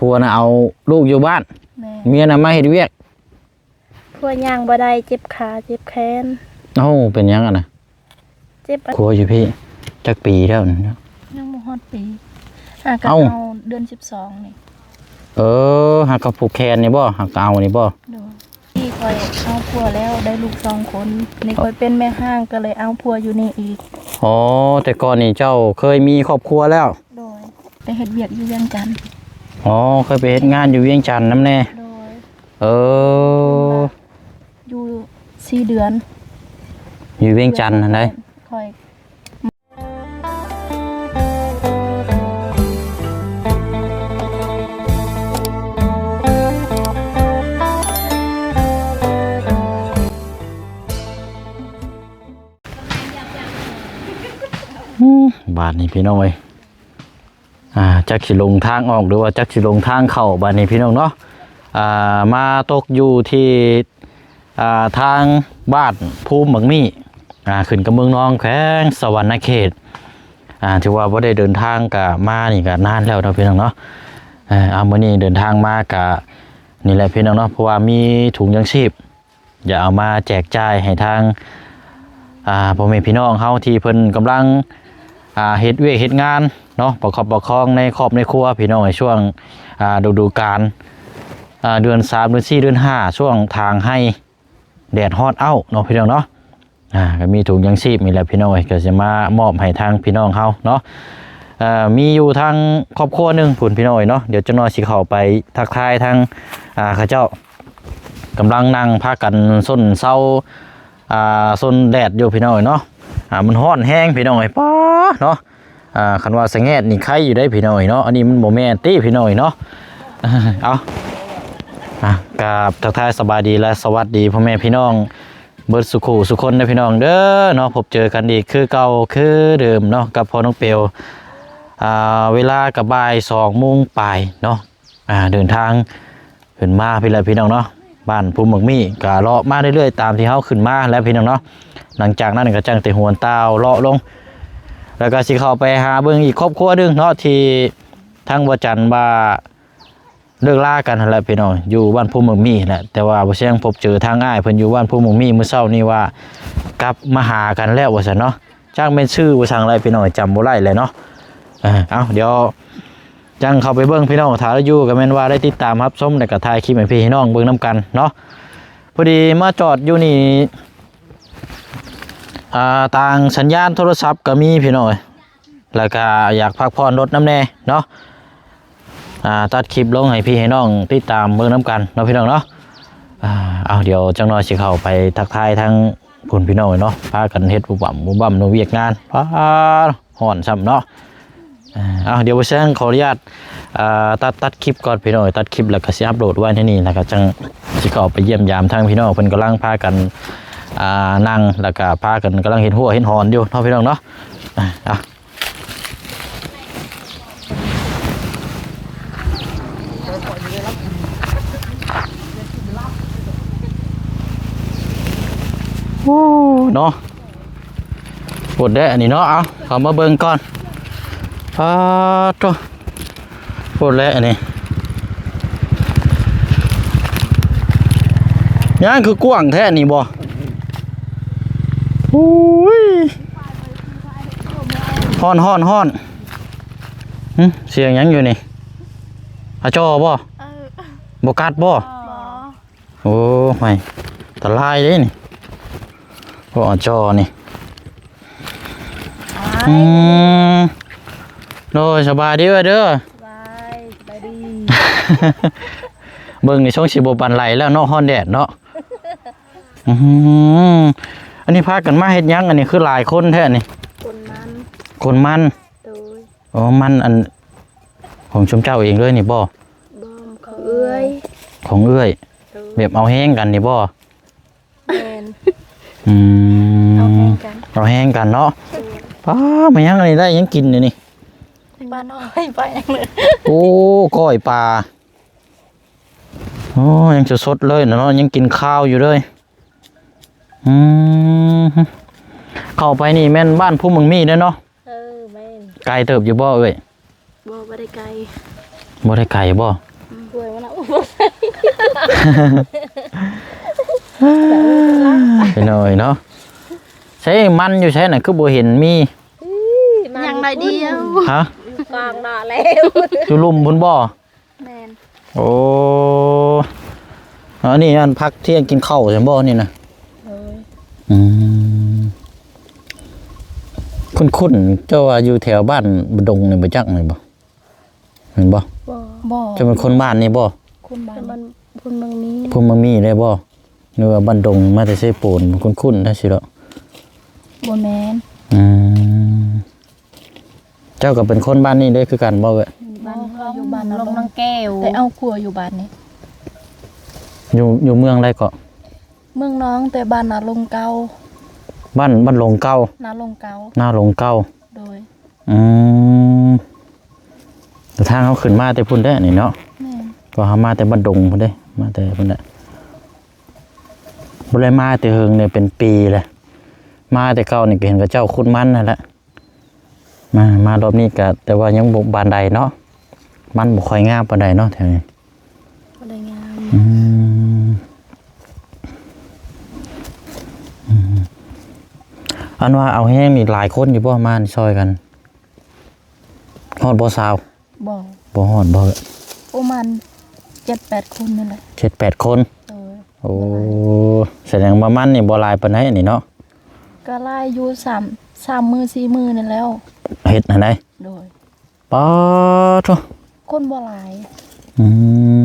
ຜົວນະເອົາລູກຢູ່ບ້ານ ແມ່ນ ເມຍນະມາເຮັດວຽກ. ຜົວຍ່າງບໍ່ໄດ້ ເຈັບຂາເຈັບແຂນ. ເອົ້າ ເປັນຫຍັງຫັ້ນນະ? ເຈັບ ຜົວຢູ່ພີ້ຈັກປີແລ້ວ? ຍັງບໍ່ຮອດປີ ຫາກະເອົາ ເອົາເດືອນສິບສອງນີ້. ເອີ ຫາກະຜູກແຂນນີ້ບໍ່? ຫາກະເອົານີ້ບໍ່? ໂດຍ ນີ້ຂ້ອຍເອົາຜົວແລ້ວ ໄດ້ລູກສອງຄົນ ນີ້ຂ້ອຍເປັນແມ່ຮ້າງ ກໍເລີຍເອົາຜົວຢູ່ນີ້ອີກ. ອໍ ແຕ່ກ່ອນນີ້ເຈົ້າເຄີຍມີຄອບຄົວແລ້ວ? ໂດຍ ໄປເຮັດວຽກຢູ່ວຽງຈັນ. ອໍ ເຄີຍໄປເຮັດງານຢູ່ວຽງຈັນນຳແດ່? ໂດຍ ເອີ ຢູ່ສີ່ເດືອນ ຢູ່ວຽງຈັນຫັ້ນໃດ໋. ຂ້ອຍ ອືມ ບາດນີ້ພີ່ນ້ອງເອີຍ ອ່າ ຈັກຊິຫຼົງທາງອອກ ຫຼືວ່າຈັກຊິຫຼົງທາງເຂົ້າ ບາດນີ້ພີ່ນ້ອງເນາະ. ອ່າ ມາຕົກຢູ່ທີ່ ອ່າ ທາງບ້ານພູມບັກມີ້ ອ່າ ຂຶ້ນກັບເມືອງນອງ ແຂວງສະຫວັນນະເຂດ. ອ່າ ຖືວ່າບໍ່ໄດ້ເດີນທາງ ກະມານີ້ກະນານແລ້ວເນາະພີ່ນ້ອງເນາະ. ເອີ ເອົາ ມື້ນີ້ເດີນທາງມາກະນີ້ແຫຼະພີ່ນ້ອງເນາະ ເພາະວ່າມີຖົງຢາງຊີບ ຢາກເອົາມາແຈກຈ່າຍໃຫ້ທາງ ອ່າ ພໍ່ແມ່ພີ່ນ້ອງເຮົາທີ່ເພິ່ນກຳລັງ ອ່າ ເຮັດວຽກເຮັດງານເນາະ ປະຄັບປະຄອງໃນຄອບໃນຄົວພີ່ນ້ອງ ໃນຊ່ວງ ອ່າ ລະດູການ ອ່າ ເດືອນສາມ ເດືອນສີ່ ເດືອນຫ້າ ຊ່ວງຖາງໄຮ່ ແດດຮ້ອນເອົ້າເນາະພີ່ນ້ອງເນາະ. ອ່າ ກໍມີຖົງຢາງຊີບນີ້ແຫຼະພີ່ນ້ອງເອີຍ ກໍຊິມາມອບໃຫ້ທາງພີ່ນ້ອງເຮົາເນາະ. ເອີ ມີຢູ່ທາງຄອບຄົວໜຶ່ງພຸ້ນພີ່ນ້ອງເອີຍເນາະ ດຽວຈັກໜ່ອຍຊິເຂົ້າໄປທັກທາຍທາງ ອ່າ ເຂົາເຈົ້າ ກຳລັງນັ່ງພາກັນຊົນເຊົາ ອ່າ ຊົນແດດຢູ່ພີ່ນ້ອງເອີຍເນາະ. ອ່າ ມັນຮ້ອນແຮງພີ່ນ້ອງເອີຍ ປ້າເນາະ. ອ່າ ຄັນວ່າສະແງດນີ້ໄຄຢູ່ໄດ໋ພີ່ນ້ອງເອີຍເນາະ ອັນນີ້ມັນບໍ່ແມ່ນຕິພີ່ນ້ອງເອີຍເນາະ. ເອົາ ອ່າ ກາບທັກທາຍສະບາຍດີ ແລະ ສະຫວັດດີພໍ່ແມ່ພີ່ນ້ອງເບິດສູ່ຄູ່ສູ່ຄົນເດີພີ່ນ້ອງເດີເນາະ. ພົບເຈີກັນອີກຄືເກົ່າຄືເດີມເນາະ ກັບພໍ່ນ້ອງເປວ. ອ່າ ເວລາກໍບ່າຍສອງໂມງປາຍເນາະ. ອ່າ ເດີນທາງຂຶ້ນມາພີ້ແຫຼະພີ່ນ້ອງເນາະ ບ້ານພູມບັກມີ້ ກະເລາະມາເລື້ອຍໆ ຕາມທີ່ເຮົາຂຶ້ນມາແຫຼະພີ່ນ້ອງເນາະ. ຫຼັງຈາກນັ້ນກໍຈັ່ງແຕ່ຫວນຕ່າວເລາະລົງ ແລ້ວກໍຊິເຂົ້າໄປຫາເບິ່ງອີກຄອບຄົວໜຶ່ງເນາະ ທີ່ທາງບໍ່ຈັນວ່າເລີກລາກັນຫັ້ນແຫຼະພີ່ນ້ອງ ຢູ່ບ້ານພູມບັກມີ້ແຫຼະ. ແຕ່ວ່າບໍ່ແຊງພົບເຈີທາງອ້າຍເພິ່ນຢູ່ບ້ານພູມບັກມີ້ມື້ເຊົ້ານີ້ວ່າກັບມາຫາກັນແລ້ວວ່າຊັ້ນເນາະ. ຈັກແມ່ນຊື່ບໍ່ສັງແຫຼະພີ່ນ້ອງ ຈຳບໍ່ໄດ້ແຫຼະເນາະ. ເອີ ເອົາ ດຽວຈັ່ງເຂົ້າໄປເບິ່ງພີ່ນ້ອງ ຖ້າລາວຢູ່ກໍແມ່ນວ່າໄດ້ຕິດຕາມຮັບຊົມ ແລ້ວກໍຖ່າຍຄລິບໃຫ້ພີ່ໃຫ້ນ້ອງເບິ່ງນຳກັນເນາະ. ພໍດີມາຈອດຢູ່ນີ້ ອ່າ ຕ່າງສັນຍານໂທລະສັບກໍມີພີ່ນ້ອງເອີຍ ແລ້ວກໍຢາກພັກຜ່ອນລົດນຳແດ່ເນາະ. ອ່າ ຕັດຄລິບລົງໃຫ້ພີ່ໃຫ້ນ້ອງຕິດຕາມເບິ່ງນຳກັນເນາະພີ່ນ້ອງເນາະ. ອ່າ ເອົາ ດຽວຈັກໜ່ອຍຊິເຂົ້າໄປທັກທາຍທາງ ພຸ້ນພີ່ນ້ອງເອີຍເນາະ ພາກັນເຮັດບຸບບັ້ມບຸບບັ້ມເນາະ ວຽກງານ ປາດ ຮ້ອນຊ້ຳເນາະ. ເອົາ ດຽວບໍ່ແຊງຂໍອະນຸຍາດ ເອີ ຕັດ ຕັດຄລິບກ່ອນພີ່ນ້ອງເອີຍ ຕັດຄລິບແລ້ວກໍຊິອັບໂຫຼດໄວ້ໃນນີ້ ແລ້ວກໍຈັ່ງຊິເຂົ້າໄປຢ້ຽມຢາມທາງພີ່ນ້ອງ ເພິ່ນກຳລັງພາກັນ ອ່າ ນັ່ງ ແລ້ວກໍພາກັນກຳລັງເຮັດຮົ້ວເຮັດຮ່ອນຢູ່ເນາະພີ່ນ້ອງເນາະ. ເອົາ ໂອ້ ເນາະ ໂພດແດ່ອັນນີ້ເນາະ. ເອົາ ເຂົ້າມາເບິ່ງກ່ອນ. ປາດໂທ້ ໂພດແດ່ອັນນີ້ ຫຍັງຄືກວ້າງແທ້ນີ້ບໍ່? ໂອ້ຍ ຮ້ອນ ຮ້ອນ ຮ້ອນ. ຫຶ ສຽງຫຍັງຢູ່ນີ້? ອາຈໍ່ບໍ່? ເອີ ບໍ່ກັດບໍ່? ບໍ່. ໂອ້ຍ ອັນຕະລາຍເດ້ນີ້ ພວກອາຈໍ່ນີ້. ອືມ ໂດຍ ສະບາຍດີເອື້ອຍເດີ. ສະບາຍ ສະບາຍດີ. ເບິ່ງນີ້ຊົງຊິບໍ່ປານໃດແລ້ວເນາະ ຮ້ອນແດດເນາະ. ອືມ ອັນນີ້ພາກັນມາເຮັດຫຍັງ? ອັນນີ້ຄືຫຼາຍຄົນແທ້ນີ້. ກົນມັນ ກົນມັນ. ໂດຍ. ອໍ ມັນອັນຂອງຊຸມເຈົ້າເອງເລີຍນີ້ບໍ່? ບໍ່ ຂອງເອື້ອຍ. ຂອງເອື້ອຍ. ໂດຍ. ແບບເອົາແຮງກັນນີ້ບໍ່? ແມ່ນ. ອືມ ເອົາແຮງກັນ ເອົາແຮງກັນເນາະ. ໂດຍ. ປ້າ ແມ່ນຫຍັງອັນນີ້ ໄດ້ຫຍັງກິນດຽວນີ້? ປານ້ອຍ ປາຫຍັງເລີຍ. ໂອ້ ກ້ອຍປາ. ໂອ້ ຍັງສົດໆເລີຍເນາະ ຍັງກິນຄາວຢູ່ເລີຍ. ອືມ ເຂົ້າໄປນີ້ແມ່ນບ້ານພູມບັກມີ້ເດ້ເນາະ. ເອີ ແມ່ນ. ໄກເຕີບຢູ່ບໍ່ເອື້ອຍ? ບໍ່ ບໍ່ໄດ້ໄກ. ບໍ່ໄດ້ໄກບໍ່? ພີ່ນ້ອງເອີຍເນາະ ໃສມັນຢູ່ໃສນະ ຄືບໍ່ເຫັນມີ? ຍັງໜ້ອຍດຽວ ຮະ? ຢູ່ກາງນາແລ້ວ ຢູ່ລຸ່ມພຸ້ນບໍ່? ແມ່ນ ໂອ້ ອັນນີ້ອັນພັກທ່ຽງກິນເຂົ້າຊັ້ນບໍ່ນີ້ນະ? ໂດຍ ອືມ ຄຸ້ນໆ ເຈົ້າວ່າຢູ່ແຖວບ້ານບະດົງນີ້ບໍ່ຈັກແມ່ນບໍ່? ແມ່ນບໍ່? ບໍ່ ບໍ່ ເຈົ້າເປັນຄົນບ້ານນີ້ບໍ່? ຄົນບ້ານ ຄົນບ້ານ ຄົນເມືອງມີ ຄົນເມືອງມີເລີຍບໍ່? ຫຼືວ່າບ້ານດົງ ມາແຕ່ເຊໂປນ ຄຸ້ນໆ ໄດ້ຊິດອກ ບໍ່ແມ່ນ ອືມ ເຈົ້າກໍເປັນຄົນບ້ານນີ້ເດ້ຄືກັນບໍ່ເອື້ອຍ? ບ້ານເຮົາຢູ່ບ້ານ ລົງນາແກ້ວ ແຕ່ເອົາຄົວຢູ່ບ້ານນີ້ ຢູ່ ຢູ່ເມືອງໃດເກາະ? ເມືອງນອງ ແຕ່ບ້ານນາລົງເກົ່າ ບ້ານ ບ້ານລົງເກົ່າ ນາລົງເກົ່າ ນາລົງເກົ່າ ໂດຍ ອືມ ແຕ່ທາງເຮົາຂຶ້ນມາແຕ່ພຸ້ນແຫຼະນີ້ເນາະ ແມ່ນ ເພາະເຮົາມາແຕ່ບ້ານດົງພຸ້ນເດ້ ມາແຕ່ພຸ້ນແຫຼະ ບໍ່ໄດ້ມາແຕ່ເຫິງນີ້ ເປັນປີແລ້ວ ມາແຕ່ເກົ່ານີ້ກໍເຫັນເຂົາເຈົ້າຂຸດມັນຫັ້ນແຫຼະ ມາ ມາລອບນີ້ກະ ແຕ່ວ່າຍັງບໍ່ປານໃດເນາະ ມັນບໍ່ຄ່ອຍງາມປານໃດເນາະແຖວນີ້ ບໍ່ໄດ້ງາມ ອືມ ອືມ ອັນວ່າເອົາແຮງນີ້ຫຼາຍຄົນຢູ່ບໍ່ ມາຊ່ອຍກັນ ຮອດບໍ່ຊາວ? ບໍ່ ບໍ່ຮອດບໍ່? ປະມານເຈັດແປດຄົນນີ້ແຫຼະ ເຈັດແປດຄົນ ໂດຍ ໂອ້ ບໍ່ຫຼາຍ ສະແດງວ່າມັນນີ້ບໍ່ຫຼາຍປານໃດນີ້ເນາະ ກໍຫຼາຍຢູ່ ສາມ ສາມມື້ສີ່ມື້ນີ້ແລ້ວ ເຮັດຫັ້ນໃດ ໂດຍ ປາໂທ້ ຄົນບໍ່ຫຼາຍ ອື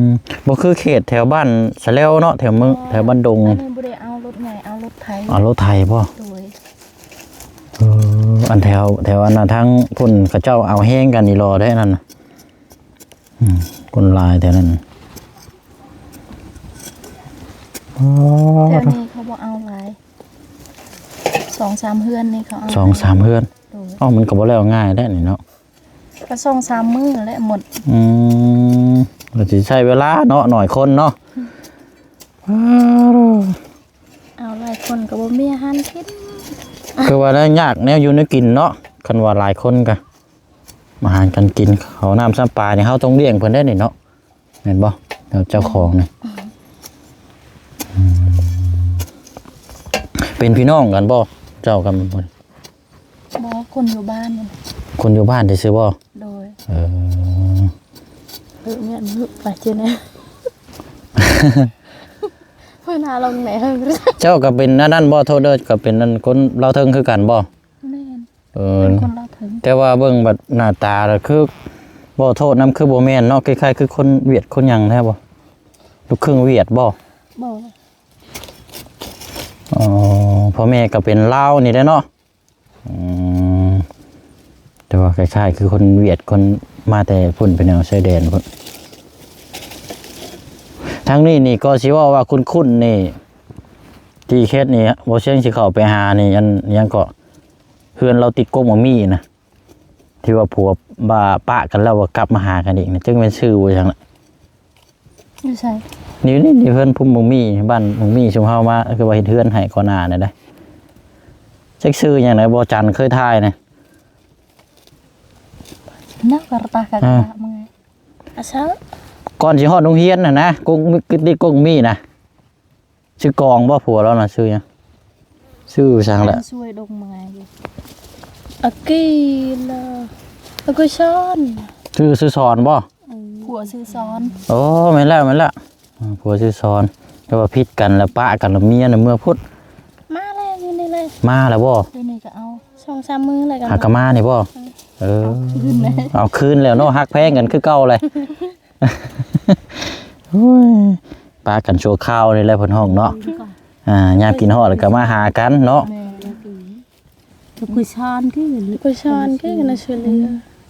ມ ບໍ່ຄືເຂດແຖວບ້ານສະແລວເນາະ ແຖວເມືອງ ບໍ່ ແຖວບ້ານດົງ ອັນນີ້ບໍ່ໄດ້ເອົາລົດໃຫຍ່ ເອົາລົດໄຖ ເອົາລົດໄຖບໍ່? ໂດຍ ເອີ ອັນແຖວ ແຖວອັນນະ ທາງພຸ້ນເຂົາເຈົ້າເອົາແຮງກັນອີ່ຫຼໍ່ເດ້ນັ້ນນະ ອືມ ຄົນຫຼາຍແຖວນັ້ນ ອໍ ແຖວນີ້ເຂົາບໍ່ເອົາຫຼາຍ ສອງສາມເຮືອນນີ້ເຂົາເອົາ ສອງສາມເຮືອນ ໂດຍ ເອົ້າ ມັນກໍບໍ່ແລ້ວງ່າຍແລ້ວນີ້ເນາະ ກໍສອງສາມມື້ແຫຼະໝົດ ອືມ ກໍຊິໃຊ້ເວລາເນາະ ໜ້ອຍຄົນເນາະ ອືມ ເອົາຫຼາຍຄົນກໍບໍ່ມີອາຫານກິນ ຄືວ່າໄດ້ຍາກແນວຢູ່ແນວກິນເນາະ ຄັນວ່າຫຼາຍຄົນກໍ ອາຫານການກິນ ເຂົ້ານ້ຳຊຳປານີ້ ເຮົາຕ້ອງລ້ຽງເພິ່ນໄດ້ນີ້ເນາະ ແມ່ນບໍ່? ແລ້ວເຈົ້າຂອງນີ້ ອືມ ເປັນພີ່ນ້ອງກັນບໍ່ ເຈົ້າກັບມັນ? ບໍ່ ຄົນຢູ່ບ້ານນີ້ ຄົນຢູ່ບ້ານຊື່ໆບໍ່? ໂດຍ ເອີ ເອີ ແມ່ນ ໄປເຈົ້າແນ່ ເພິ່ນຫາລົງແນ່ ເຈົ້າກໍເປັນອັນນັ້ນບໍ່? ໂທດເດີ ກໍເປັນອັນຄົນລາວເທິງຄືກັນບໍ່? ແມ່ນ ເອີ ເປັນຄົນລາວເຖິງ ແຕ່ວ່າເບິ່ງບັດໜ້າຕາລະຄື ບໍ່ໂທດນຳ ຄືບໍ່ແມ່ນເນາະ ຄ້າຍໆຄືຄົນຫວຽດຄົນຫຍັງແທ້ບໍ່? ລູກຄຶ່ງຫວຽດບໍ່? ບໍ່ ອໍ ພໍ່ແມ່ກໍເປັນລາວນີ້ແຫຼະເນາະ ອືມ ແຕ່ວ່າຄ້າຍໆຄືຄົນຫວຽດ ຄົນມາແຕ່ພຸ້ນ ໄປແນວຊາຍແດນພຸ້ນ ທາງນີ້ນີ້ກໍຊິເວົ້າວ່າຄຸ້ນໆນີ້ ທີ່ເຂດນີ້ ບໍ່ຊຽງຊິເຂົ້າໄປຫານີ້ ອັນຫຍັງເກາະ ເຮືອນລາວຕິດກົກໝາກມີ້ນະ ທີ່ວ່າຜົວບາປະກັນແລ້ວວ່າກັບມາຫາກັນອີກນະ ຈັກແມ່ນຊື່ວ່າຫຍັງລະ ຢູ່ໃສ? ນີ້ ນີ້ ນີ້ເຮືອນພູມບັກໝີ່ ບ້ານບັກໝີ່ຊຸມເຮົາມາ ຄືວ່າເຮັດເຮືອນໃຫ້ກ່ອນໜ້ານີ້ໄດ໋ ຈັກຊື່ຫຍັງໃດ໋ ບໍ່ຈັນເຄີຍຖ່າຍນະ ນະ ກະຕາກະ ອ່າ ກະເມື່ອຍ ອາຊາ ກ່ອນຊິຮອດໂຮງຮຽນຫັ້ນນະ ກົກ ຕິດກົກໝາກມີ້ນະ ຊື່ກອງບໍ່ ຜົວລາວນະ ຊື່ຫຍັງ? ຊື່ສັງລະ? ຊ່ວຍດົງມາຢູ່ ອາກີລາ ອາກຸຊອນ ຊື່ ຊື່ສອນບໍ່? ອືມ ຜົວຊື່ສອນ ໂອ້ ແມ່ນແລ້ວ ແມ່ນແລ້ວ ອືມ ຜົວຊື່ສອນ ແຕ່ວ່າຜິດກັນແລ້ວ ປະກັນແລ້ວ ເມຍນະເມືອພຸ້ນ ມາແລ້ວ ຢູ່ນີ້ແຫຼະ ມາແລ້ວບໍ່? ດຽວນີ້ກໍເອົາ ສອງສາມມື້ແລ້ວກໍ ຫາກໍມານີ້ບໍ່? ເອີ ເອີ ເອົາຄືນແລ້ວ ເອົາຄືນແລ້ວເນາະ ຮັກແພງກັນຄືເກົ່າແຫຼະ ໂອ້ຍ ປະກັນຊົ່ວຄາວນີ້ແຫຼະເພິ່ນຮ້ອງເນາະ ອ່າ ຍາມກິນຮອດແລ້ວກໍມາຫາກັນເນາະ ແມ່ນ ກໍຄຸຍຊອນຄື ຄຸຍຊອນຄືນະ ຊ່ວຍເຫຼືອ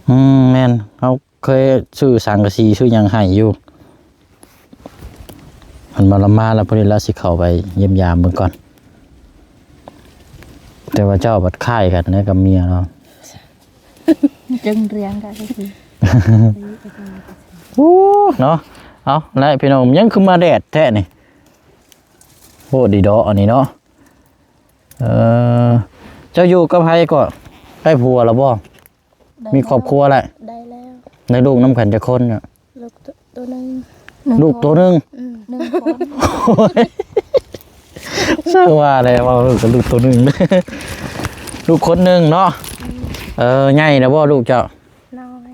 ອືມ ແມ່ນ ເຮົາເຄີຍຊື້ສັງກະສີຊື້ຫຍັງໃຫ້ຢູ່ ເພິ່ນມາລະມາແລ້ວ ພໍດີລາວຊິເຂົ້າໄປຢ້ຽມຢາມເບິ່ງກ່ອນ ແຕ່ວ່າເຈົ້າບັດຄ້າຍກັນແດ່ກັບເມຍລາວ ຈຶ່ງຮຽງກັນຄື ໂອ້ ເນາະ ເອົາແຫຼະພີ່ນ້ອງ ຍັງຄືມາແດດແທ້ນີ້ ໂພດດີເດາະອັນນີ້ເນາະ ເອີ ເຈົ້າຢູ່ກັບໃຜກໍ ໄດ້ຜົວແລ້ວບໍ່? ໄດ້ ມີຄອບຄົວແລ້ວ ໄດ້ແລ້ວ ໄດ້ລູກນຳກັນຈັກຄົນ? ລູກໂຕໜຶ່ງ ລູກໂຕໜຶ່ງ ອືມ ໂອ້ຍ ຊ່າງວ່າແຫຼະ ເວົ້າລູກກໍລູກໂຕໜຶ່ງ ລູກຄົນໜຶ່ງເນາະ. ເອີ ໃຫຍ່ແລ້ວບໍ່ລູກເຈົ້າ? ນ້ອຍ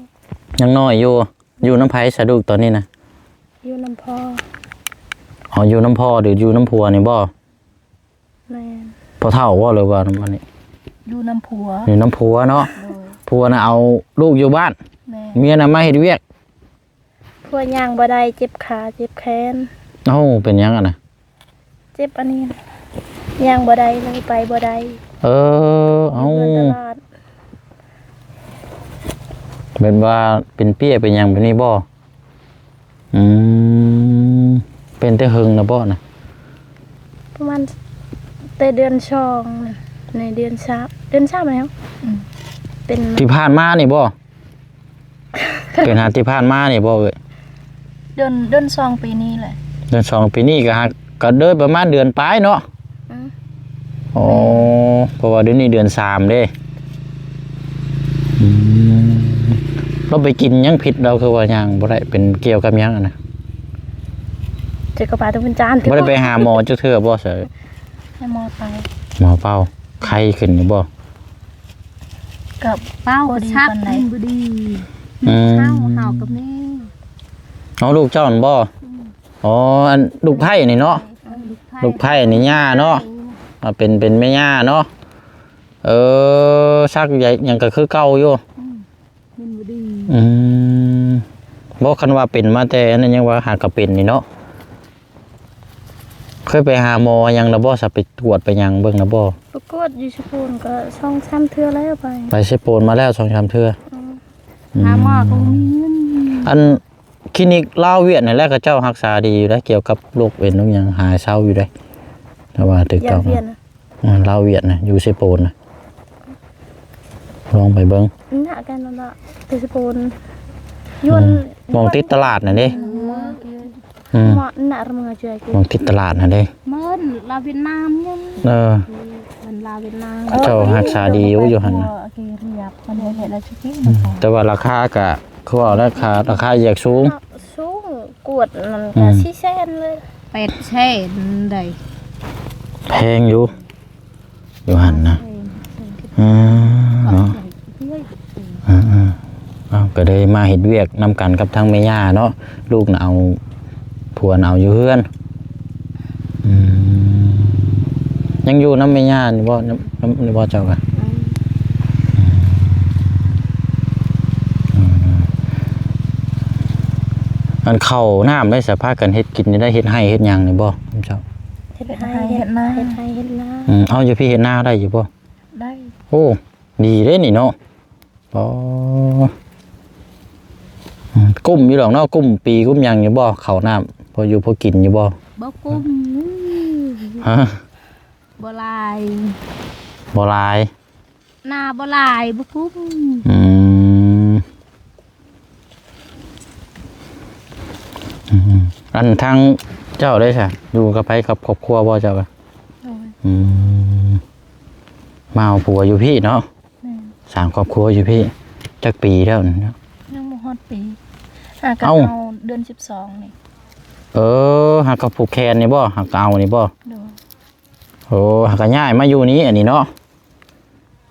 ຍັງນ້ອຍຢູ່. ຢູ່ນຳໃຜຊະລູກຕອນນີ້ນະ? ຢູ່ນຳພໍ່. ອໍ ຢູ່ນຳພໍ່ ຫຼືຢູ່ນຳຜົວນີ້ບໍ່? ແມ່ນ. ພໍ່ເຖົ້າບໍ່ ຫຼືວ່ານຳອັນນີ້? ຢູ່ນຳຜົວ. ຢູ່ນຳຜົວເນາະ. ໂດຍ. ຜົວນະເອົາລູກຢູ່ບ້ານ. ແມ່ນ. ເມຍນະມາເຮັດວຽກ. ຜົວຍ່າງບໍ່ໄດ້ ເຈັບຂາເຈັບແຂນ. ເອົ້າ ເປັນຫຍັງຫັ້ນນະ? ເຈັບອັນນີ້ ຍ່າງບໍ່ໄດ້ເລີຍ ໄປບໍ່ໄດ້. ເອີ ເອົ້າ ຢູ່ເຮືອນຕະຫຼອດ. ແບບວ່າເປັນເປ້ຍເປັນຫຍັງແບບນີ້ບໍ່? ອືມ ເປັນແຕ່ເຫິງແລ້ວບໍ່ນະ? ປະມານແຕ່ເດືອນສອງ ໃນເດືອນສາມ ເດືອນສາມແລ້ວ. ອືມ ເປັນ ທີ່ຜ່ານມານີ້ບໍ່? ເປັນຫາທີ່ຜ່ານມານີ້ບໍ່ເອີຍ? ເດືອນ ເດືອນສອງປີນີ້ແຫຼະ. ເດືອນສອງປີນີ້ກໍຫາ ກໍເດີນປະມານເດືອນປາຍເນາະ. ອືມ ອໍ ແມ່ນ. ເພາະວ່າດຽວນີ້ເດືອນສາມເດ້. ອືມ ລາວໄປກິນຫຍັງພິດ ລາວຄືວ່າຍ່າງບໍ່ໄດ້ ເປັນກ່ຽວກັບຫຍັງຫັ້ນນະ? ເຈັບກະເປົາຕົວເປັນຈານ. ບໍ່ໄດ້ໄປຫາໝໍຈັກເທື່ອບໍ່ຊະ? ໃຫ້ໝໍເປົ່າ ໝໍເປົ່າ ໄຂ້ຂຶ້ນຢູ່ບໍ່? ກໍເປົ່າ ບໍ່ດີປານໃດ ມັນບໍ່ດີ. ອືມ ເຮົາ ເຮົາກໍມີ. ເອົາ ລູກເຈົ້າຫັ້ນບໍ່? ອືມ ອໍ ອັນລູກໃພ້ນີ້ເນາະ. ເອີ ລູກໃພ້ ລູກໃພ້ນີ້ຍ່າເນາະ. ອາ ເປັນ ເປັນແມ່ຍ່າເນາະ. ເອີ ສັກຢາຫຍັງກໍຄືເກົ່າຢູ່. ອືມ ມັນບໍ່ດີ. ອືມ ບໍ່ ຄັນວ່າເປັນມາແຕ່ອັນນັ້ນ ຍັງວ່າຫາກະເປັນນີ້ເນາະ. ເຄີຍໄປຫາໝໍຫຍັງແລ້ວບໍ່? ສະ ໄປກວດໄປຫຍັງເບິ່ງແລ້ວບໍ່? ໄປກວດຢູ່ເຊໂປນກໍສອງສາມເທື່ອແລ້ວໄປ. ໄປເຊໂປນມາແລ້ວສອງສາມເທື່ອ. ອືມ ອືມ ຫາໝໍກໍບໍ່ມີເງິນ. ອັນຄລີນິກລາວຫວຽດນີ້ແຫຼະ ເຂົາເຈົ້າຮັກສາດີຢູ່ໃດ ກ່ຽວກັບໂລກເອັນໂລກຫຍັງ ຫາເຊົາຢູ່ໃດ. ແຕ່ວ່າຖືກຕ້ອງ ຢາກວຽດນະ. ອືມ ລາວຫວຽດນະ ຢູ່ເຊໂປນນະ ລອງໄປເບິ່ງ. ໜ້າກັນນັ້ນລະ ແຕ່ເຊໂປນ ຢູ່ ອືມ ໝ່ອງຕິດຕະຫຼາດນັ້ນເດ້. ອືມ ໝ່ອງ ໜ້າລະເມືອຈອຍ ໝ່ອງຕິດຕະຫຼາດຫັ້ນເດ້. ເມີນລາວຫວຽດນາມຍັງ. ເອີ ເມີນລາວຫວຽດນາມ ເຂົາເຈົ້າຮັກສາດີຢູ່ ຢູ່ຫັ້ນນະ. ອືມ ແຕ່ວ່າລາຄາກະ ຄືວ່າລາຄາ ລາຄາຢາກສູງ. ສູງ ກວດນັ້ນ ອືມ ກະສີ່ແສນເລີຍ ແປດແສນໄດ໋. ແພງຢູ່ ຢູ່ຫັ້ນນະ. ເອີ ເນາະ. ເອີໆ ເອົາ ກໍໄດ້ມາເຮັດວຽກນຳກັນກັບທາງແມ່ຍ່າເນາະ. ລູກນະເອົາ ຜົວນະເອົາຢູ່ເຮືອນ. ອືມ ຍັງຢູ່ນຳແມ່ຍ່ານີ້ບໍ່? ນຳ ນຳນີ້ບໍ່ເຈົ້າກະ? ອືມ ອືມ ອັນເຂົ້ານ້ຳໄດ້ສະ ພາກັນເຮັດກິນຢູ່ໄດ໋ ເຮັດໄຮ່ເຮັດຫຍັງນີ້ບໍ່ເຈົ້າ? ເຮັດໄຮ່ເຮັດນາ ເຮັດໄຮ່ເຮັດນາ. ອືມ ເອົາ ຢູ່ພີ້ເຮັດນາໄດ້ຢູ່ບໍ່? ໄດ້. ໂອ້ ດີເດ້ນີ້ເນາະ. ອໍ ອືມ ກຸ້ມຢູ່ດອກເນາະ. ກຸ້ມປີກຸ້ມຫຍັງຢູ່ບໍ່? ເຂົ້ານ້ຳພໍຢູ່ພໍກິນຢູ່ບໍ່? ບໍ່ກຸ້ມ. ຮະ? ບໍ່ຫຼາຍ ບໍ່ຫຼາຍ. ນາບໍ່ຫຼາຍ ບໍ່ກຸ້ມ. ອືມ ອືມ ອັນທາງເຈົ້າໄດ້ຊະ ຢູ່ກັບໃຜ ກັບຄອບຄົວບໍ່ເຈົ້າ? ໂດຍ. ອືມ ມາເອົາຜົວຢູ່ພີ້ເນາະ. ແມ່ນ. ສ້າງຄອບຄົວຢູ່ພີ້ ຈັກປີແລ້ວນີ້ເນາະ? ຍັງບໍ່ຮອດປີ ຫາກໍ ເອົ້າ ເອົາເດືອນສິບສອງນີ້. ເອີ ຫາກໍຜູກແຂນນີ້ບໍ່? ຫາກໍເອົານີ້ບໍ່? ໂດຍ. ໂອ້ ຫາກໍຍ້າຍມາຢູ່ນີ້ ອັນນີ້ເນາະ.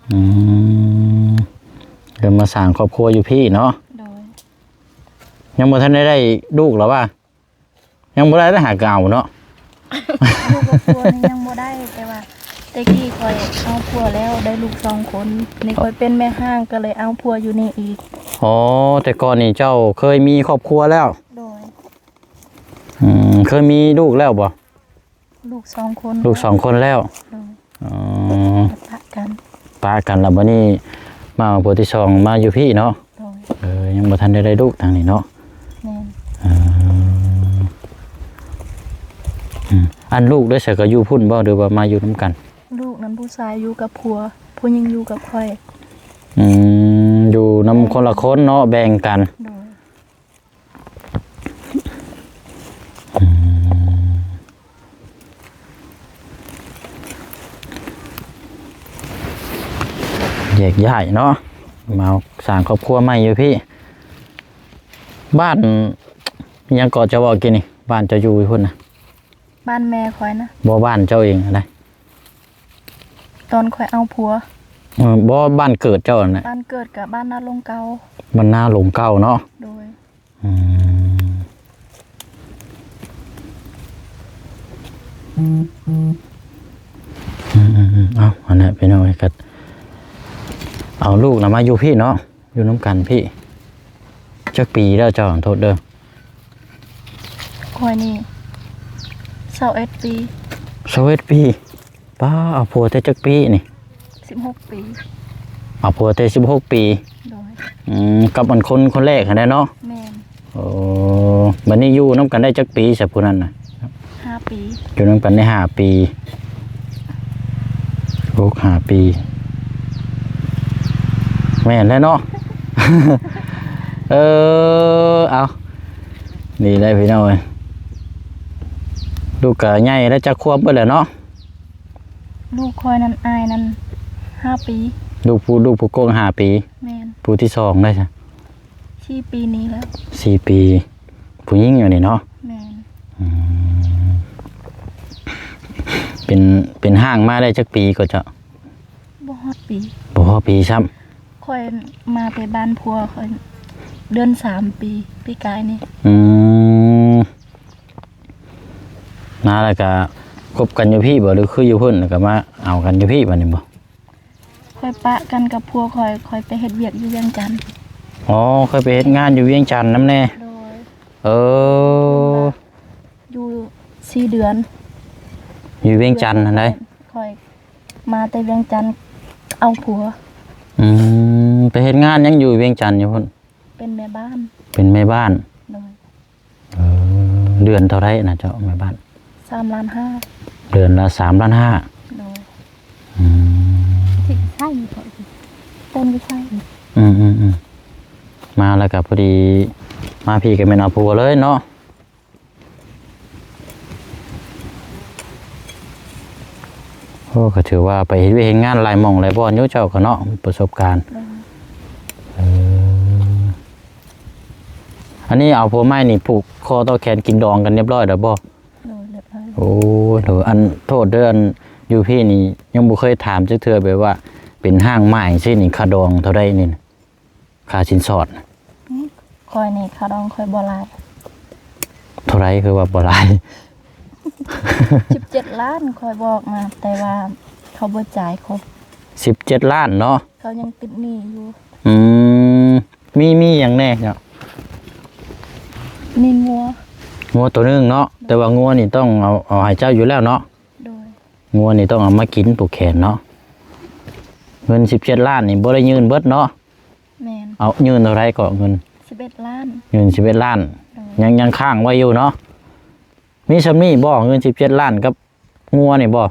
ອືມ ເດີນມາສ້າງຄອບຄົວຢູ່ພີ້ເນາະ. ໂດຍ. ຍັງບໍ່ທັນໄດ້ ໄດ້ລູກລະຫວາ? ຍັງບໍ່ໄດ້ເດີ ຫາກໍເອົາເນາະ. ລູກກັບຜົວນີ້ຍັງບໍ່ໄດ້ ແຕ່ວ່າແຕ່ກີ້ຂ້ອຍເອົາຜົວແລ້ວ ໄດ້ລູກສອງຄົນ. ນີ້ຂ້ອຍເປັນແມ່ຮ້າງ ກໍເລີຍເອົາຜົວຢູ່ນີ້ອີກ. ອໍ ແຕ່ກ່ອນນີ້ເຈົ້າເຄີຍມີຄອບຄົວແລ້ວ? ໂດຍ. ອືມ ເຄີຍມີລູກແລ້ວບໍ່? ລູກສອງຄົນ ລູກສອງຄົນແລ້ວ. ໂດຍ. ອໍ ປະກັນ ປະກັນແລ້ວ ບັດນີ້ມາເອົາຜົວທີສອງມາຢູ່ພີ້ເນາະ. ໂດຍ. ເອີ ຍັງບໍ່ທັນໄດ້ ໄດ້ລູກທາງນີ້ເນາະ. ແມ່ນ. ເອີ ອືມ ອັນລູກໄດ້ໃສ ກໍຢູ່ພຸ້ນບໍ່ ຫຼືວ່າມາຢູ່ນຳກັນ? ລູກນັ້ນຜູ້ຊາຍຢູ່ກັບຜົວ ຜູ້ຍິງຢູ່ກັບຂ້ອຍ. ອືມ ຢູ່ນຳຄົນລະຄົນເນາະ ແບ່ງກັນ. ໂດຍ. ອືມ ແຍກຍ້າຍເນາະ ມາສ້າງຄອບຄົວໃໝ່ຢູ່ພີ້. ບ້ານຫຍັງເກາະ ເຈົ້າເວົ້າກີ້ນີ້? ບ້ານເຈົ້າຢູ່ພຸ້ນນະ? ບ້ານແມ່ຂ້ອຍນະ. ບໍ່ ບ້ານເຈົ້າເອງຫັ້ນໃດ? ຕອນຂ້ອຍເອົາຜົວ. ເອີ ບໍ່ ບ້ານເກີດເຈົ້າຫັ້ນນະ? ບ້ານເກີດກະບ້ານນາລົງເກົ່າ. ບ້ານນາລົງເກົ່າເນາະ? ໂດຍ. ອືມ ອືມໆໆ ເອົາ ອັນນັ້ນພີ່ນ້ອງເອີຍ ກະເອົາລູກນະມາຢູ່ພີ້ເນາະ ຢູ່ນຳກັນພີ້. ຈັກປີແລ້ວເຈົ້າ? ໂທດເດີ. ຂ້ອຍນີ້ ຊາວເອັດປີ. ຊາວເອັດປີ. ປ້າ ເອົາຜົວແຕ່ຈັກປີນີ້? ສິບຫົກປີ. ເອົາຜົວແຕ່ສິບຫົກປີ. ໂດຍ. ອືມ ກັບອັນຄົນ ຄົນແລກຫັ້ນແຫຼະເນາະ? ແມ່ນ. ໂອ້ ບັດນີ້ຢູ່ນຳກັນໄດ້ຈັກປີຊະຜູ້ນັ້ນນະ? ຫ້າປີ. ຢູ່ນຳກັນໄດ້ຫ້າປີ. ໂອ້ ຫ້າປີ. ແມ່ນແຫຼະເນາະ. ເອີ ເອົາ ນີ້ແຫຼະພີ່ນ້ອງເອີຍ. ລູກກະໃຫຍ່ແລ້ວ ຈັກຂວບເບິດແລ້ວເນາະ? ລູກຂ້ອຍນັ້ນ ອ້າຍນັ້ນ ຫ້າປີ. ລູກຜູ້ ລູກຜູ້ກົກຫ້າປີ. ແມ່ນ. ຜູ້ທີສອງໄດ້ຊະ? ສີ່ປີນີ້ແລ້ວ. ສີ່ປີ. ຜູ້ຍິງຢູ່ນີ້ເນາະ? ແມ່ນ. ອືມ ເປັນ ເປັນຮ້າງມາໄດ້ຈັກປີກໍເຈົ້າ? ບໍ່ຮອດປີ. ບໍ່ຮອດປີຊ້ຳ. ຂ້ອຍມາແຕ່ບ້ານຜົວຂ້ອຍ ເດືອນສາມປີ ປີກາຍນີ້. ອືມ ມາແລ້ວກະຄົບກັນຢູ່ພີ້ບໍ່ ຫຼືຄືຢູ່ພຸ້ນ ແລ້ວກະມາເອົາກັນຢູ່ພີ້ບັດນີ້ບໍ່? ຂ້ອຍປະກັນກັບຜົວຂ້ອຍ ຂ້ອຍໄປເຮັດວຽກຢູ່ວຽງຈັນ. ອໍ ຂ້ອຍໄປເຮັດງານຢູ່ວຽງຈັນນຳແດ່. ໂດຍ. ເອີ ຢູ່ສີ່ເດືອນ. ຢູ່ວຽງຈັນຫັ້ນໃດ? ຂ້ອຍມາແຕ່ວຽງຈັນເອົາຜົວ. ອືມ ໄປເຮັດງານຫຍັງຢູ່ວຽງຈັນຢູ່ພຸ້ນ? ເປັນແມ່ບ້ານ. ເປັນແມ່ບ້ານ. ໂດຍ. ເອີ ເດືອນເທົ່າໃດນະເຈົ້າ ແມ່ບ້ານ? ສາມລ້ານຫ້າ. ເດືອນລະສາມລ້ານຫ້າ. ໂດຍ. ອືມ ທີ່ໃຊ້ເຂົາເປັນວິໄສ. ອືມໆໆ ມາແລ້ວກະພໍດີ ມາພີ້ກະແມ່ນເອົາຜົວເລີຍເນາະ. ໂອ້ ກະຖືວ່າໄປເຮັດວຽກເຮັດງານຫຼາຍໝ່ອງຫຼາຍບ່ອນຢູ່ເຈົ້າກະເນາະ ປະສົບການ. ໂດຍ. ເອີ ອັນນີ້ເອົາຜົວໃໝ່ນີ້ຜູກຄໍຕໍ່ແຂນກິນດອງກັນຮຽບຮ້ອຍແລ້ວບໍ່? ໂດຍ ຮຽບຮ້ອຍ. ໂອ້ ໂດຍ. ອັນ ໂທດເດີ ອັນ ຢູ່ພີ້ນີ້ຍັງບໍ່ເຄີຍຖາມຈັກເທື່ອ ແບບວ່າເປັນຮ້າງມາຈັ່ງຊີ້ນີ້ ຄ່າດອງເທົ່າໃດນີ້ ຄ່າສິນສອດ? ອືມ ຂ້ອຍນີ້ຄ່າດອງຂ້ອຍບໍ່ຫຼາຍ. ເທົ່າໃດ ຄືວ່າບໍ່ຫຼາຍ? ສິບເຈັດລ້ານ ຂ້ອຍບອກນະ ແຕ່ວ່າເຂົາບໍ່ຈ່າຍຄົບ. ສິບເຈັດລ້ານເນາະ? ເຂົາຍັງຕິດໜີ້ຢູ່. ອືມ ມີ ມີຫຍັງແດ່ເນາະ? ມີງົວ. ງົວໂຕໜຶ່ງເນາະ? ໂດຍ. ແຕ່ວ່າງົວນີ້ຕ້ອງເອົາ ເອົາໃຫ້ເຈົ້າຢູ່ແລ້ວເນາະ? ໂດຍ. ງົວນີ້ຕ້ອງເອົາມາກິນຜູກແຂນເນາະ. ເງິນສິບເຈັດລ້ານນີ້ບໍ່ໄດ້ຍື່ນເບິດເນາະ? ແມ່ນ. ເອົາ ຍື່ນເທົ່າໃດເກາະເງິນ? ສິບເອັດລ້ານ. ຍື່ນສິບເອັດລ້ານ. ໂດຍ. ຍັງ ຍັງຄ້າງໄວ້ຢູ່ເນາະ? ມີສ່ຳນີ້ບໍ່? ເງິນສິບເຈັດລ້ານກັບງົວນີ້ບໍ່?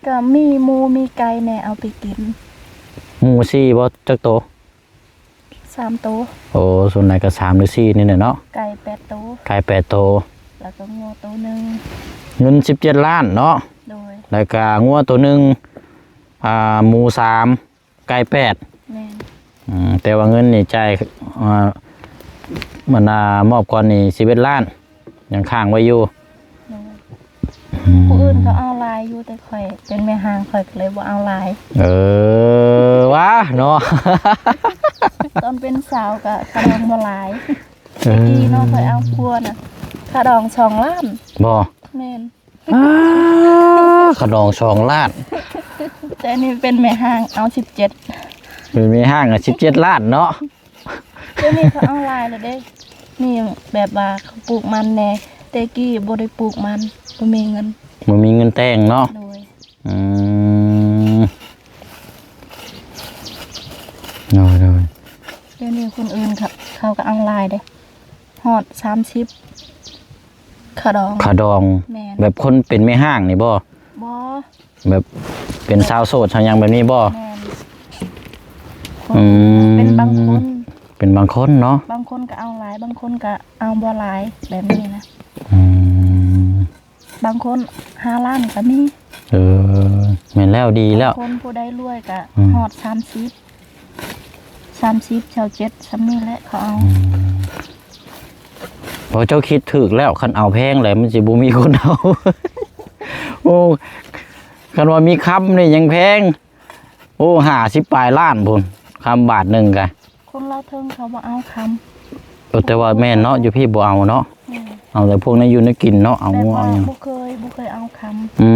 ກະມີໝູມີໄກ່ແດ່ເອົາໄປກິນ. ໝູສີ່ບໍ່? ຈັກໂຕ? ສາມໂຕ. ໂອ້ ສ່ວນຫຼາຍກະສາມຫຼືສີ່ນີ້ແຫຼະເນາະ? ໄກ່ແປດໂຕ. ໄກ່ແປດໂຕ. ແລ້ວກະງົວໂຕໜຶ່ງ. ເງິນສິບເຈັດລ້ານເນາະ? ໂດຍ. ແລ້ວກະງົວໂຕໜຶ່ງ ອ່າ ໝູສາມ ໄກ່ແປດ. ແມ່ນ. ອືມ ແຕ່ວ່າເງິນນີ້ຈ່າຍ ອ່າ ມັນ ອ່າ ມອບກ່ອນນີ້ສິບເອັດລ້ານ ຍັງຄ້າງໄວ້ຢູ່. ໂດຍ. ອືມ ຜູ້ອື່ນເຂົາເອົາຫຼາຍຢູ່ ແຕ່ຂ້ອຍເປັນແມ່ຮ້າງ ຂ້ອຍກະເລີຍບໍ່ເອົາຫຼາຍ. ເອີ ຫວາເນາະ. ຕອນເປັນສາວກະຄ່າດອງບໍ່ຫຼາຍ. ເອີ ແຕ່ກີ້ເນາະ ຂ້ອຍເອົາຜົວນະ ຄ່າດອງສອງລ້ານ. ບໍ່? ແມ່ນ. ອ້າ ຂະໜອງສອງລ້ານ. ແຕ່ນີ້ເປັນແມ່ຮ້າງເອົາສິບເຈັດ. ເປັນແມ່ຮ້າງເອົາສິບເຈັດລ້ານເນາະ. ດຽວນີ້ເຂົາເອົາຫຼາຍແລ້ວເດ້. ນີ້ແບບວ່າເຂົາປູກມັນແດ່ ແຕ່ກີ້ບໍ່ໄດ້ປູກມັນ ບໍ່ມີເງິນ ບໍ່ມີເງິນແຕ່ງເນາະ. ໂດຍ. ອືມ ໂດຍໆ. ດຽວນີ້ຄົນອື່ນເຂົາ ເຂົາກະເອົາຫຼາຍເດ້ ຮອດສາມສິບ. ຄ່າດອງ ຄ່າດອງ. ແມ່ນ. ແບບຄົນເປັນແມ່ຮ້າງນີ້ບໍ່? ບໍ່. ແບບເປັນສາວໂສດສາວຫຍັງແບບນີ້ບໍ່? ແມ່ນ. ອືມ ເປັນບາງຄົນ ເປັນບາງຄົນເນາະ. ບາງຄົນກະເອົາຫຼາຍ ບາງຄົນກະເອົາບໍ່ຫຼາຍ ແບບນີ້ນະ. ອືມ ບາງຄົນຫ້າລ້ານກະມີ. ເອີ ແມ່ນແລ້ວ ດີແລ້ວ. ບາງຄົນຜູ້ໃດລວຍກະ ອືມ ຮອດສາມສິບ ສາມສິບ ຊາວເຈັດ ສ່ຳນີ້ແຫຼະເຂົາເອົາ. ອືມ ບໍ່ ເຈົ້າຄິດຖືກແລ້ວ ຄັນເອົາແພງແລ້ວມັນຊິບໍ່ມີຄົນເອົາ. ໂອ້ ຄັນວ່າມີຄຳນີ້ຍັງແພງ ໂອ້ ຫ້າສິບປາຍລ້ານພຸ້ນ ຄຳບາດໜຶ່ງກະ ຄົນລາວເທິງເຂົາບໍ່ເອົາຄຳ. ເອີ ແຕ່ວ່າແມ່ນເນາະ ຢູ່ພີ້ບໍ່ເອົາເນາະ. ແມ່ນ ເອົາແຕ່ພວກໃນຢູ່ໃນກິນເນາະ ເອົາ ແບບວ່າ ເອົາຫຍັງ ບໍ່ເຄີຍ ບໍ່ເຄີຍເອົາຄຳ. ອື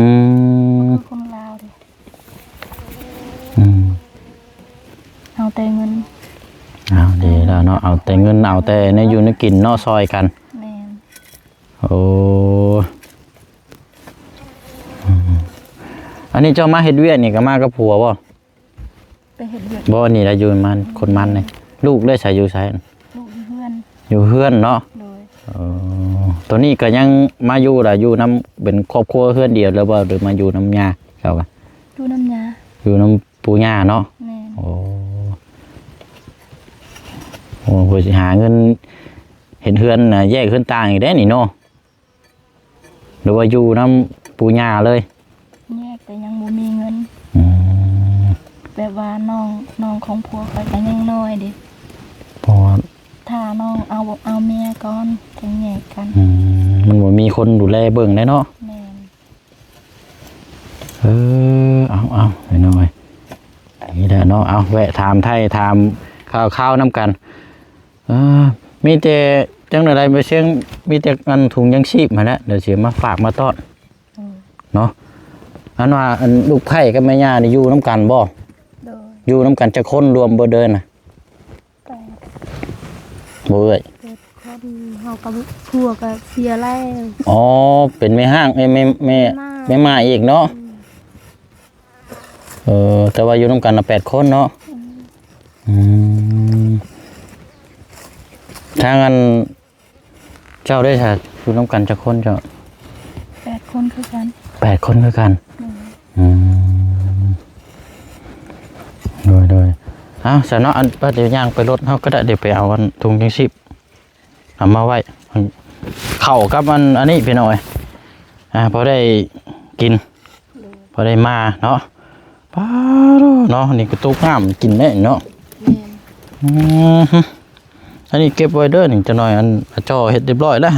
ມ ບໍ່ຄືຄົນລາວເດ້. ອືມ ເອົາແຕ່ເງິນ. ເອົາ ດີແລ້ວເນາະ ເອົາແຕ່ເງິນ ເອົາແຕ່ໃນຢູ່ໃນກິນເນາະ ຊ່ອຍກັນ. ແມ່ນ. ໂອ້ ອືມ ອັນນີ້ເຈົ້າມາເຮັດວຽກນີ້ກໍມາກັບຜົວບໍ່? ໄປເຮັດວຽກ ບໍ່ ນີ້ລະຢູ່ມັນ ຄົນມັນນີ້. ລູກໄດ້ໃສ ຢູ່ໃສ? ລູກຢູ່ເຮືອນ. ຢູ່ເຮືອນເນາະ. ໂດຍ. ເອີ ຕອນນີ້ກໍຍັງມາຢູ່ລະ ຢູ່ນຳເປັນຄອບຄົວເຮືອນດຽວແລ້ວບໍ່ ຫຼືມາຢູ່ນຳຍ່າເຈົ້າກະ? ຢູ່ນຳຍ່າ. ຢູ່ນຳ ປູ່ຍ່າເນາະ. ແມ່ນ. ໂອ້ ໂອ້ ເພື່ອຊິຫາເງິນເຮັດເຮືອນນະ ແຍກເຮືອນຕ່າງອີກເດ້ນີ້ເນາະ ຫຼືວ່າຢູ່ນຳປູ່ຍ່າເລີຍ? ແຍກ ແຕ່ຍັງບໍ່ມີເງິນ. ອືມ ແບບວ່ານ້ອງ ນ້ອງຂອງຜົວຂ້ອຍກໍຍັງນ້ອຍເດ້ ເພາະວ່າຖ້ານ້ອງເອົາ ເອົາເມຍກ່ອນ ຈຶ່ງແຍກກັນ. ອືມ ມັນບໍ່ມີຄົນດູແລເບິ່ງໄດ້ເນາະ. ແມ່ນ. ເອີ ເອົາ ເອົາ ໄປໜ້ອຍ ນີ້ແຫຼະເນາະ. ເອົາ ແວະຖາມໄຖ່ຖາມຂ່າວຄາວນຳກັນ. ເອີ ມີແຕ່ຈັ່ງໃດໄປຊຽງ ມີແຕ່ອັນ ທຸງຍັງຊີບຫັ້ນແຫຼະ ດຽວຊິມາຝາກມາຕ້ອນ. ເອີ ເນາະ ອັນວ່າ ອັນ ລູກໃພ້ກັບແມ່ຍ່ານີ້ຢູ່ນຳກັນບໍ່? ໂດຍ. ຢູ່ນຳກັນຈັກຄົນ ລວມເບິດເດີນນະ? ແປດ. ບໍ່ເອື້ອຍ? ແປດຄົນ. ເຮົາກັບຜົວກໍເສຍແລ້ວ. ອໍ ເປັນແມ່ຮ້າງ ເອີ ແມ່ ແມ່ ແມ່ໝ້າ ແມ່ໝ້າອີກເນາະ. ອືມ ເອີ ແຕ່ວ່າຢູ່ນຳກັນນະແປດຄົນເນາະ. ອືມ ອືມ ທາງອັນ ເຈົ້າໄດ້ສະ ຢູ່ນຳກັນຈັກຄົນເຈົ້າ? ແປດຄົນຄືກັນ. ແປດຄົນຄືກັນ. ໂດຍ. ອືມ ໂດຍ ໂດຍ. ເອົາ ຊັ້ນເນາະ ອັນ ດຽວຍ່າງໄປລົດເຮົາກໍໄດ້ ດຽວໄປເອົາອັນ ທຸງຍັງຊີບ ເອົາມາໄວ້ ເຂົ້າກັບອັນ ອັນນີ້ພີ່ນ້ອງເອີຍ ອ່າ ພໍໄດ້ກິນ. ໂດຍ. ພໍໄດ້ມາເນາະ. ປາໂດເນາະ ນີ້ກໍຕົກນ້ຳກິນແດ່ເນາະ. ແມ່ນ. ອືມ ອັນນີ້ເກັບໄວ້ເດີ ນີ້ຈັກໜ້ອຍ ອັນ ອາຈໍ່ເຮັດຮຽບຮ້ອຍແລ້ວ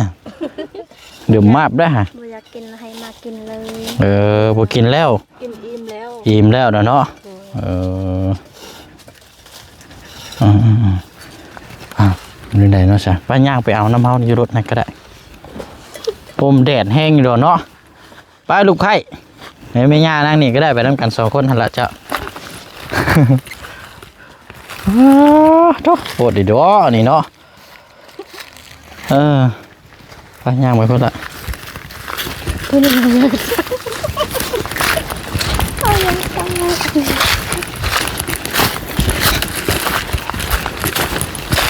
ດື່ມມາບແລ້ວ. ບໍ່ຢາກກິນໃຫ້ມາກິນເລີຍ. ເອີ ບໍ່ກິນແລ້ວ ກິນອີ່ມແລ້ວ ອີ່ມແລ້ວນະເນາະ. ໂດຍ. ເອີ ອືມໆໆ ອ່າ ຢູ່ໃດເນາະຊະ ໄປຍ່າງໄປເອົານຳເຮົາຢູ່ລົດນັ້ນກໍໄດ້. ໂອ້ ແດດແຮງຢູ່ດອກເນາະ. ໄປລູກໃພ້ ໃຫ້ແມ່ຍ່ານັ່ງນີ້ກໍໄດ້ ໄປນຳກັນສອງຄົນຫັ້ນລະເຈົ້າ. ໂອ້ໂຫ ໂພດດີດອນີ້ເນາະ. ເອີ ໄປຍ່າງໄປພຸ້ນລະ.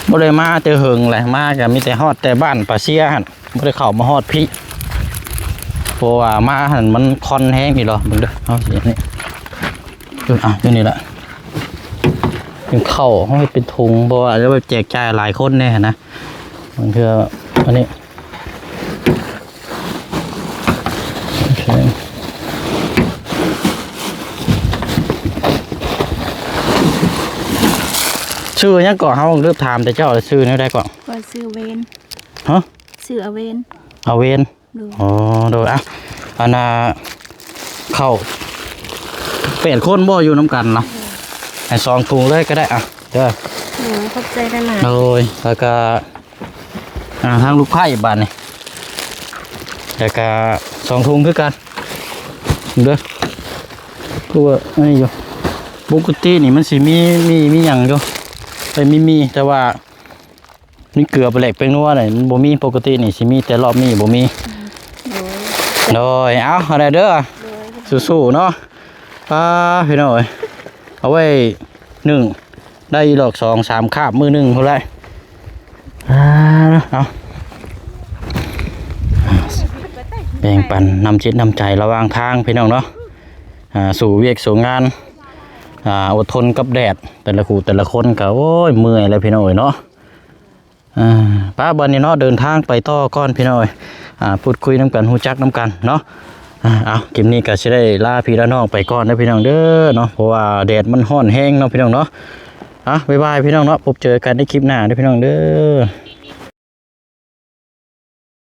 ບໍ່ໄດ້ມາແຕ່ເຫິງແຫຼະ ມາກໍມີແຕ່ຮອດແຕ່ບ້ານປາເຊຍຫັ້ນ ບໍ່ໄດ້ເຂົ້າມາຮອດພີ້ ເພາະວ່າມາຫັ້ນມັນຄອນແຮງນີ້ເນາະ. ເບິ່ງເດີ ເອົາຊິອັນນີ້ ເອີ ອ່ະ ຢູ່ນີ້ລະ ເປັນເຂົ້າ ເຮົາເຮັດເປັນຖົງ ເພາະວ່າຈະໄປແຈກຈ່າຍຫຼາຍຄົນແດ່ຫັ້ນນະ ບາງເທື່ອອັນນີ້ ໂອເຄ ຊື່ຫຍັງເກາະ? ເຮົາລືມຖາມແຕ່ເຈົ້າ ຊື່ແນວໃດເກາະ? ຂ້ອຍຊື່ເວນ. ຮະ? ຊື່ອາເວນ. ອາເວນ. ໂດຍ. ອໍ ໂດຍ. ອ່ະ ອັນນ່າ ເຂົ້າແປດຄົນບໍ່ ຢູ່ນຳກັນນະ? ໂດຍ. ໃຫ້ສອງຖົງເລີຍກໍໄດ້ ອ່ະ ເດີ. ໂດຍ ຂອບໃຈຫຼາຍໆ. ໂດຍ. ແລ້ວກໍ ອ່າ ທາງລູກໃພ້ບາດນີ້ ແລ້ວກໍສອງຖົງຄືກັນເດີ. ຄືວ່າອັນນີ້ຢູ່ ປົກກະຕິນີ້ມັນຊິມີ ມີ ມີຫຍັງຢູ່ ເອີ ມີ ມີ ແຕ່ວ່າ ມີເກືອ ປາແຫຼກ ແປ້ງນົວນີ້ມັນບໍ່ມີ ປົກກະຕິນີ້ຊິມີ ແຕ່ລອບນີ້ບໍ່ມີ. ໂດຍ. ໂດຍ. ເອົາ ເອົາໄດ້ເດີ. ໂດຍ. ສູ້ໆເນາະ. ອ່າ ພີ່ນ້ອງເອີຍ ເອົາໄວ້ໜຶ້ງໄດ້ດອກ ສອງສາມຄາບມື້ໜຶ່ງພຸ້ນແຫຼະ. ອ່າ ເອົາ ແບ່ງປັນນ້ຳຈິດນ້ຳໃຈລະຫວ່າງທາງ ພີ່ນ້ອງເນາະ. ອ່າ ສູ້ວຽກສູ້ງານ ອ່າ ອົດທົນກັບແດດ ແຕ່ລະຄູ່ແຕ່ລະຄົນກໍ ໂອ້ຍ ເມື່ອຍແລ້ວ ພີ່ນ້ອງເອີຍເນາະ. ອ່າ ປະ ບັດນີ້ເນາະ ເດີນທາງໄປຕໍ່ກ່ອນ ພີ່ນ້ອງເອີຍ. ອ່າ ພູດຄຸຍນຳກັນ ຮູ້ຈັກນຳກັນເນາະ. ອ່າ ເອົາ ຄລິບນີ້ກໍຊິໄດ້ລາພີ່ລານ້ອງໄປກ່ອນເດີ ພີ່ນ້ອງເດີເນາະ ເພາະວ່າແດດມັນຮ້ອນແຮງເນາະ ພີ່ນ້ອງເນາະ. ອ່າ ບາຍບາຍ ພີ່ນ້ອງເນາະ ພົບເຈີກັນໃນຄລິບໜ້າເດີ ພີ່ນ້ອງເດີ.